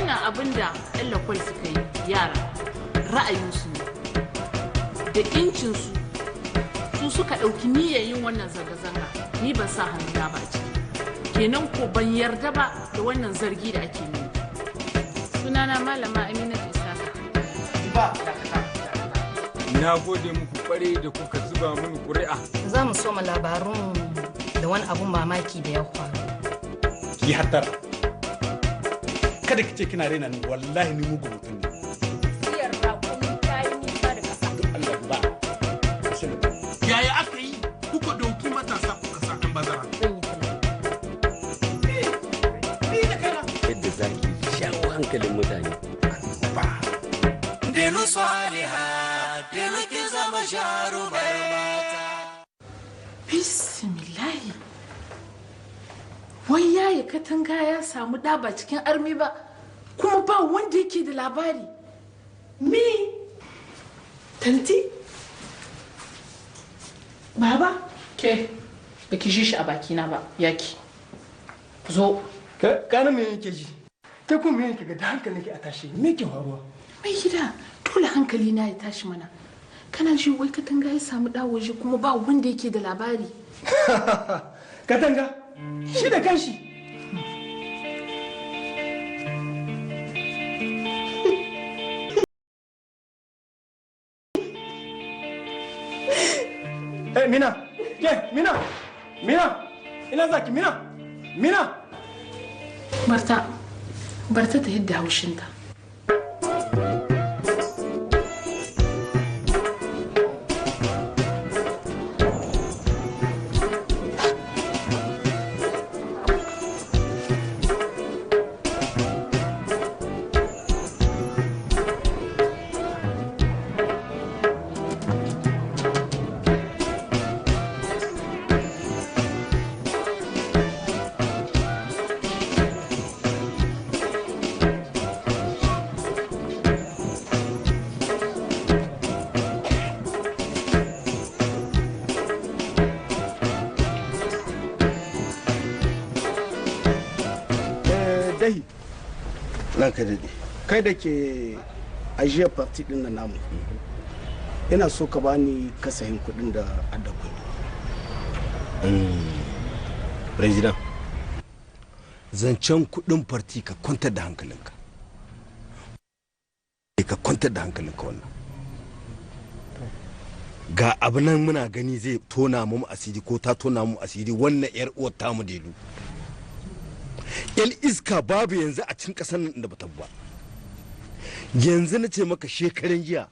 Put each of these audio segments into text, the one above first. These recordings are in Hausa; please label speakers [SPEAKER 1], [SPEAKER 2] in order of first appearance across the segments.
[SPEAKER 1] Wannan abin da 'yan lakwal suka yi yara ra'ayinsu ne da incinsu, su suka ɗauki niyyar yin wannan zanga-zanga. Ni ban sa hannuna ba a ciki, kenan ko ban yarda ba da wannan zargi da ake yi. Sunana Malama Aminatu Isaka.
[SPEAKER 2] Ba na gode muku kware da kuka zuba mini ƙuri'a.
[SPEAKER 3] Za mu soma labarun da wani abun mamaki da ya faru.
[SPEAKER 4] Ki hattara, kada ki ce kina raina ni, wallahi ni mugun mutum ne.
[SPEAKER 5] Siyar raƙumi ta yi nisa da ƙasa.
[SPEAKER 4] Allah ba.
[SPEAKER 6] Yaya aka yi kuka dauki matasa kuka sa ɗan bazara?
[SPEAKER 3] Zan yi tunani.
[SPEAKER 7] Yadda za ki shawo hankalin mutane.
[SPEAKER 4] Ba.
[SPEAKER 8] Delu Saliha, Delu ki zama jarumar mata.
[SPEAKER 1] Bismillahi. Wai yaya katanga ya samu ɗa ba cikin armi ba, kuma ba wanda yake da labari.
[SPEAKER 9] Me? Tanti? Baba?
[SPEAKER 1] Ke, baki ji shi a bakina ba, yaki. Zo.
[SPEAKER 10] Kana me yake ji? Ke kuma me yake ga da hankalin ki a tashi? Me ke faruwa?
[SPEAKER 1] Mai gida, dole hankali na ya tashi mana. Kana ji wai katanga ya samu ɗa waje kuma ba wanda yake da labari.
[SPEAKER 10] Katanga? Shi da kanshi. Eh, Mina! Ke, Mina! Mina! Ina zaki, Mina! Mina!
[SPEAKER 1] Barta, barta ta yadda haushinta.
[SPEAKER 10] Dahi,
[SPEAKER 11] Ranka daɗe.
[SPEAKER 10] Kai da ke ajiyar party din na namu, ina so ka bani kasahin kuɗin da addakwai.
[SPEAKER 11] President, zancen kuɗin farti ka kwantar da hankalinka. Ka kwantar da hankalinka wannan. Ga abu nan muna gani zai tona mu asiri ko ta tona mu asiri, wannan yar uwar tamu Delu. Yan iska babu yanzu a cikin ƙasar nan da bata ba. Yanzu na ce maka shekaran jiya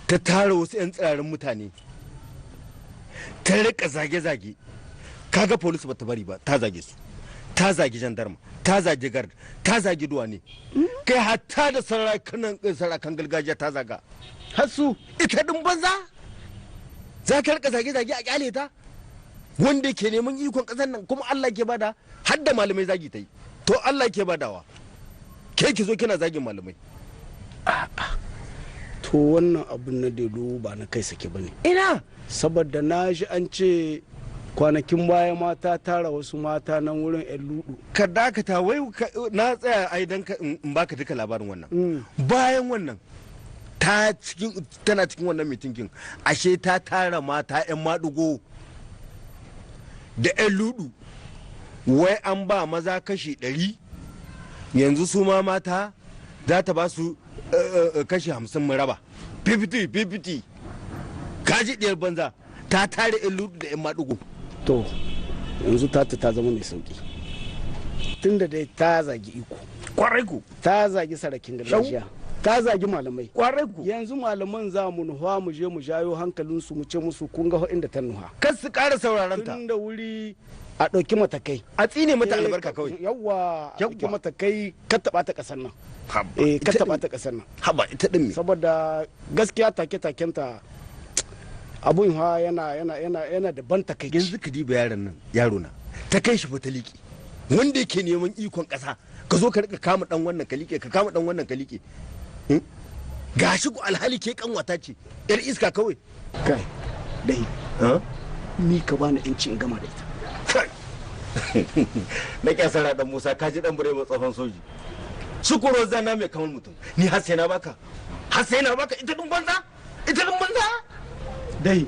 [SPEAKER 11] ta tara wasu 'yan tsirarin mutane, ta rika zage-zage. Kaga police bata bari ba, ta zage su, ta zagi jandarma, ta zagi guard, ta zagi duwane, kai hatta da sarakan gargajiya ta zaga. Hasu ita din banza za ta rika zage-zage a kyale ta, wanda ke neman ikon kasar nan kuma Allah ke bada, har da malamai zagi ta yi. To Allah ke badawa, ke ki zo kina zagin malamai.
[SPEAKER 10] To wannan abun na Delu ba na kai sake bane.
[SPEAKER 11] Ina?
[SPEAKER 10] Saboda na ji an ce kwanakin baya mata tara wasu mata nan wurin 'yan ludu.
[SPEAKER 11] Ka dakata, wai na tsaya ai dan in baka duka labarin wannan. Bayan wannan ta cikin tana cikin wannan mitinkin, ashe ta tara mata 'yan maɗigo da 'yan ludu, wai an ba maza kashi 100, yanzu su ma mata za ta ba su kashi 50 mu raba 50-50. Kaji ɗiyar banza ta tare 'yan ludu da 'yan maɗigo.
[SPEAKER 10] To yanzu tata ta zama mai sauki, tunda dai ta zagi iko.
[SPEAKER 11] Kwarai ku.
[SPEAKER 10] Ta zagi sarakin gargajiya, ta zagi malamai.
[SPEAKER 11] Kwarai ku.
[SPEAKER 10] Yanzu malaman za mu nuha mu je mu jayo hankalinsu mu ce musu kun ga inda ta nuha.
[SPEAKER 11] Kar su ƙara sauraron ta.
[SPEAKER 10] Tun da wuri a ɗauki matakai.
[SPEAKER 11] A tsine mata albarka kawai.
[SPEAKER 10] Yawwa, a ɗauki matakai kar ta ɓata ƙasar nan. Eh, kar ta ɓata ƙasar nan.
[SPEAKER 11] Haba ita ɗin me?
[SPEAKER 10] Saboda gaskiya take-takenta abun ha yana yana yana yana da ban takaici.
[SPEAKER 11] Yanzu ka diba yaron nan, yaro na ta kai shi fa ta liƙe. Wanda yake neman ikon ƙasa, ka zo ka rika kama dan wannan ka liƙe, ka kama dan wannan ka liƙe. Gashi ku alhali ke kanwata ce, yar iska kawai.
[SPEAKER 10] Kai dai, ni ka bani inci in gama da ita.
[SPEAKER 11] Na kyasara dan Musa, ka ji dan bure tsohon soji. Sukuro zana mai kamar mutum. Ni har sai na baka. Har sai na baka ita din banza. Ita din banza.
[SPEAKER 10] Dai.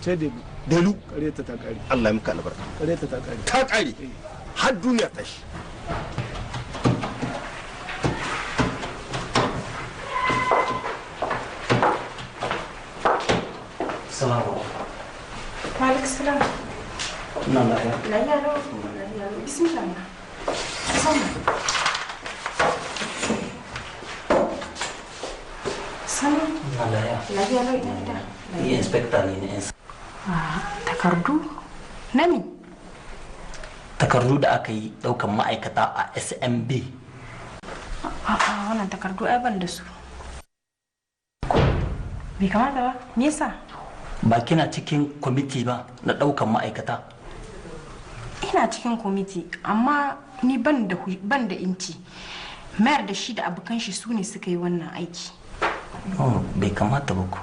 [SPEAKER 10] Ce Delu.
[SPEAKER 11] Delu.
[SPEAKER 10] Kare ta ta kare.
[SPEAKER 11] Allah ya maka albarka.
[SPEAKER 10] Kare ta ta kare.
[SPEAKER 11] Ta kare. Har duniya ta shi.
[SPEAKER 12] Salamu
[SPEAKER 9] alaikum. Salam.
[SPEAKER 12] Ina lafiya.
[SPEAKER 9] Lafiya lau. Lafiya lau. Bismillah. Sama. Sama.
[SPEAKER 12] Ina lafiya.
[SPEAKER 9] Lafiya lau ina gida.
[SPEAKER 12] Ni inspector ne na 'yan
[SPEAKER 9] Takardu? Na me?
[SPEAKER 12] Takardu da aka yi daukan ma'aikata a SMB.
[SPEAKER 9] A'a wannan takardu ai ban da su. Bai kamata ba? Me yasa?
[SPEAKER 12] Ba kina cikin kwamiti ba na daukan ma'aikata?
[SPEAKER 9] Ina cikin kwamiti amma ni ban da inci. Mayar da shi da abokan shi su ne suka yi wannan aiki.
[SPEAKER 12] No, bai kamata ba ku.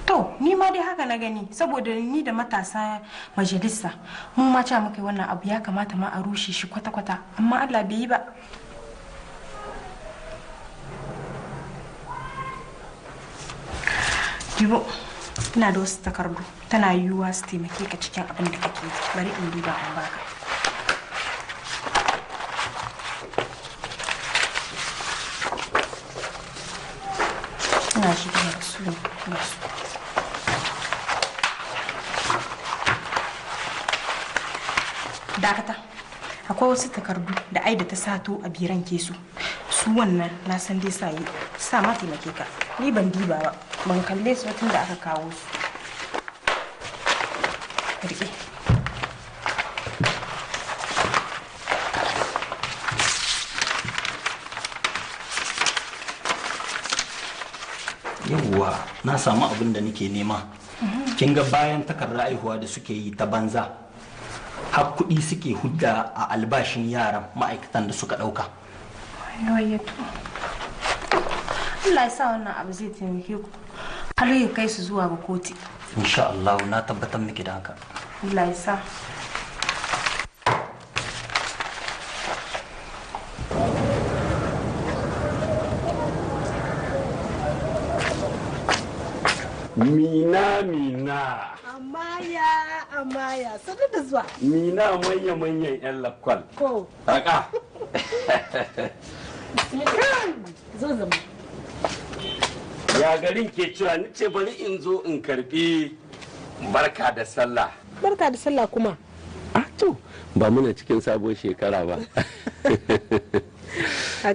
[SPEAKER 9] To, ni ma dai haka na gani saboda ni da matasa majalisa mun ma ca muka yi wannan abu ya kamata ma a rushe shi kwata-kwata amma Allah bai yi ba. Jibo, ina da wasu takardu tana yiwuwa su taimake ka cikin abin da kake yi. Bari in duba in baka. Ina shi ga su ga su. Dakata, akwai wasu takardu da aida ta sato a biran kesu. Su wannan na san dai sa yi sa ma taimake ka. Ni ban diba ba, ban kalle su tun da aka kawo su. Rike.
[SPEAKER 12] Yawwa, na samu abin da nake nema. Kin ga bayan takardar aihuwa da suke yi ta banza. Har kuɗi suke hudda a albashin yaran ma'aikatan da suka ɗauka.
[SPEAKER 9] Allah ya sa wannan abu zai taimake ku har ya kai su zuwa ga kotu.
[SPEAKER 12] Insha Allah na tabbatar miki da haka.
[SPEAKER 9] Allah ya sa.
[SPEAKER 7] Mina mina.
[SPEAKER 9] Amaya amaya sanar da zuwa.
[SPEAKER 7] Mina manya manyan yan lakwal.
[SPEAKER 9] Ko.
[SPEAKER 7] Haka.
[SPEAKER 9] Zo zama.
[SPEAKER 7] Ya garin ke cewa ni ce bari in zo in karbi barka da sallah.
[SPEAKER 9] Barka da sallah kuma.
[SPEAKER 7] Ah to ba muna cikin sabuwar shekara ba.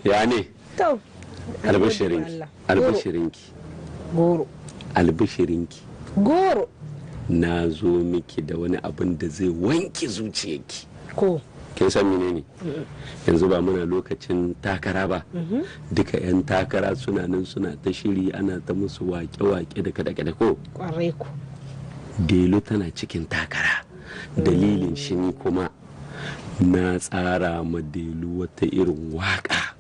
[SPEAKER 7] Ya ne?
[SPEAKER 9] To.
[SPEAKER 7] Albishirinki. Albishirinki.
[SPEAKER 9] Goro.
[SPEAKER 7] Albishirinki.
[SPEAKER 9] Goro.
[SPEAKER 7] Na zo miki da wani abin da zai wanke zuciyarki.
[SPEAKER 9] Ko.
[SPEAKER 7] Kin san menene? Yanzu ba muna lokacin takara ba. Duka 'yan takara suna nan suna ta shiri ana ta musu wake-wake da kada-kada ko.
[SPEAKER 9] Kwarai ku.
[SPEAKER 7] Delu tana cikin takara. Dalilin shi ni kuma na tsara ma Delu wata irin waka.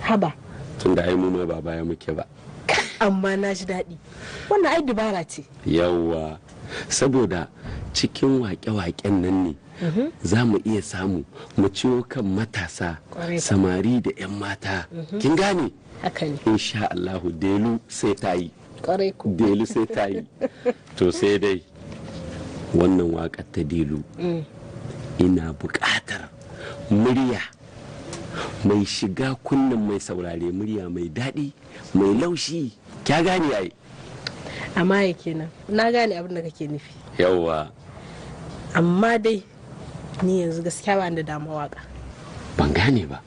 [SPEAKER 9] Haba.
[SPEAKER 7] Tunda ai mu ma ba baya muke ba.
[SPEAKER 9] Amma na ji daɗi. Wannan ai dubara ce.
[SPEAKER 7] Yawwa. Saboda cikin wake-waken nan ne za mu iya samu mu ciwo kan matasa samari da 'yan mata. Kin gane? Insha Allahu Delu sai ta yi. Delu sai ta yi. To sai dai wannan waƙar ta Delu ina buƙatar murya mai shiga kunnen mai saurare, murya mai daɗi mai laushi. Kya gane ai?
[SPEAKER 9] Amma ya kenan na gane abin da kake nufi.
[SPEAKER 7] Yawwa.
[SPEAKER 9] Amma dai ni yanzu gaskiya ba da dama waka.
[SPEAKER 7] Ban gane ba.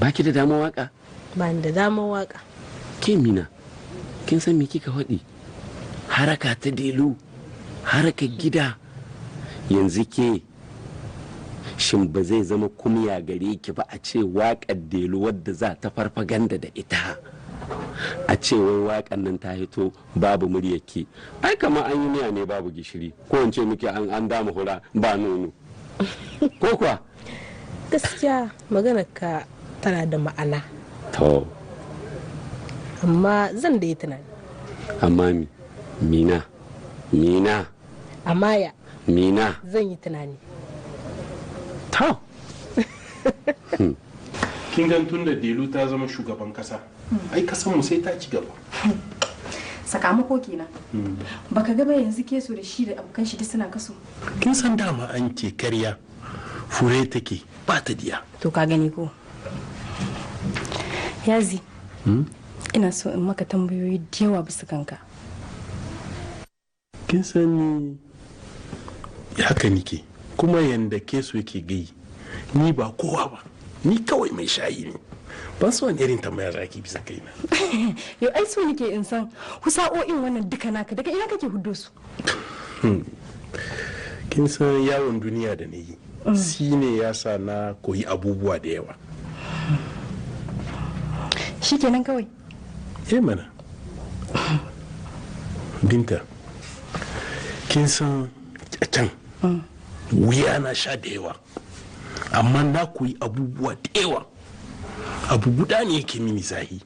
[SPEAKER 7] Baki da dama waka?
[SPEAKER 9] Ba da dama waka.
[SPEAKER 7] Ke Mina, kin san me kika faɗi? Haraka ta Delu, haraka gida. Yanzu ke shin ba zai zama kumya gare ki ba a ce waƙar Delu wadda za ta farfaganda da ita? A ce wai waƙan nan ta hito babu muryarki. Ai kamar an yi miya ne babu gishiri, ko in ce miki an dama hura ba nono. Ko kuwa?
[SPEAKER 9] Gaskiya maganar ka tana da ma'ana.
[SPEAKER 7] To.
[SPEAKER 9] Amma zan da yi tunani.
[SPEAKER 7] Amma mi? Mina. Mina.
[SPEAKER 9] Amma ya.
[SPEAKER 7] Mina.
[SPEAKER 9] Zan yi tunani.
[SPEAKER 7] To.
[SPEAKER 6] Kin gan tun da Delu ta zama shugaban kasa, ai kasan mu sai ta ci gaba.
[SPEAKER 9] Sakamako kenan. Baka ga ba yanzu keso da shi da abokan shi duk suna kaso.
[SPEAKER 6] Kin san dama an ce karya fure take ba ta diya.
[SPEAKER 9] To ka gani ko? Yazi, ina so in maka tambayoyi da yawa bisa kanka.
[SPEAKER 6] Kin san ni haka nike, kuma yanda keso yake gai ni ba kowa ba, ni kawai mai shayi ne. Ban so wani irin tambaya zaki bisa kaina.
[SPEAKER 9] Yau ai so nake in san husa'o'in wannan duka naka daga ina kake huddo su.
[SPEAKER 6] Kin san yawon duniya da na yi shi ne ya sa na koyi abubuwa da yawa.
[SPEAKER 9] Shikenan kawai.
[SPEAKER 6] Eh mana. Binta, kin san a can wuya na sha da yawa, amma na koyi abubuwa da yawa. Abu guda ne yake mini zahi,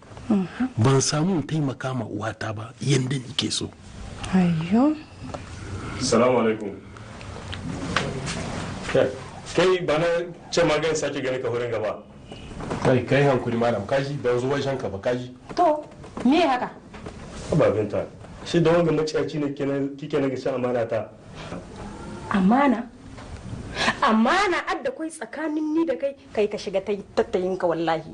[SPEAKER 6] ban samu in taimaka ma uwata ba yadda nike so.
[SPEAKER 9] Ayyo.
[SPEAKER 13] Salamu alaikum. Kai ba na ce magani sake gani ka wurin gaba.
[SPEAKER 6] Kai hankuri malam, kaji ban zo wajen ka ba kaji.
[SPEAKER 9] To, me haka?
[SPEAKER 13] Ba Binta, shi da wanga maciyaci ne kike na gishin amana ta.
[SPEAKER 9] Amana? Amana adda kai tsakanin ni da kai, kai ka shiga tattayin ka wallahi.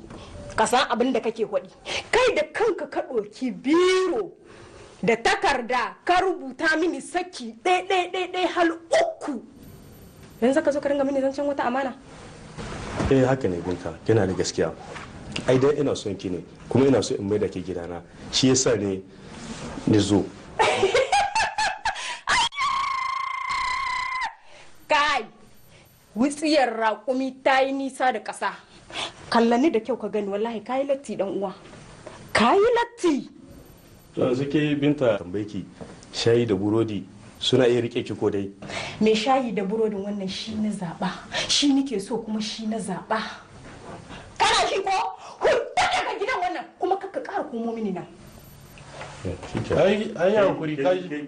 [SPEAKER 9] Ka san abin da kake hwaɗi. Kai da kanka ka ɗauki biro da takarda ka rubuta mini saki ɗaya ɗaya ɗaya ɗaya hal 3. Yanzu ka zo ka ringa mini zancen wata amana.
[SPEAKER 13] Eh haka ne Binta, kina da gaskiya. Ai dai ina son ki ne, kuma ina so in maida ki gidana. Shi yasa ne ni zo.
[SPEAKER 9] Kai, wutsiyar raƙumi ta yi nisa da ƙasa. Kallani da kyau ka gani wallahi ka yi latti dan uwa. Ka yi latti.
[SPEAKER 13] To yanzu ke Binta tambaye ki shayi da burodi suna iya rike ki ko dai?
[SPEAKER 9] Mai shayi da burodin wannan shi na zaɓa, shi nike so kuma shi na zaɓa. Kana shi ko? Hudda daga gidan wannan kuma kakka ƙara komo mini nan.
[SPEAKER 6] Ai hankuri kaji.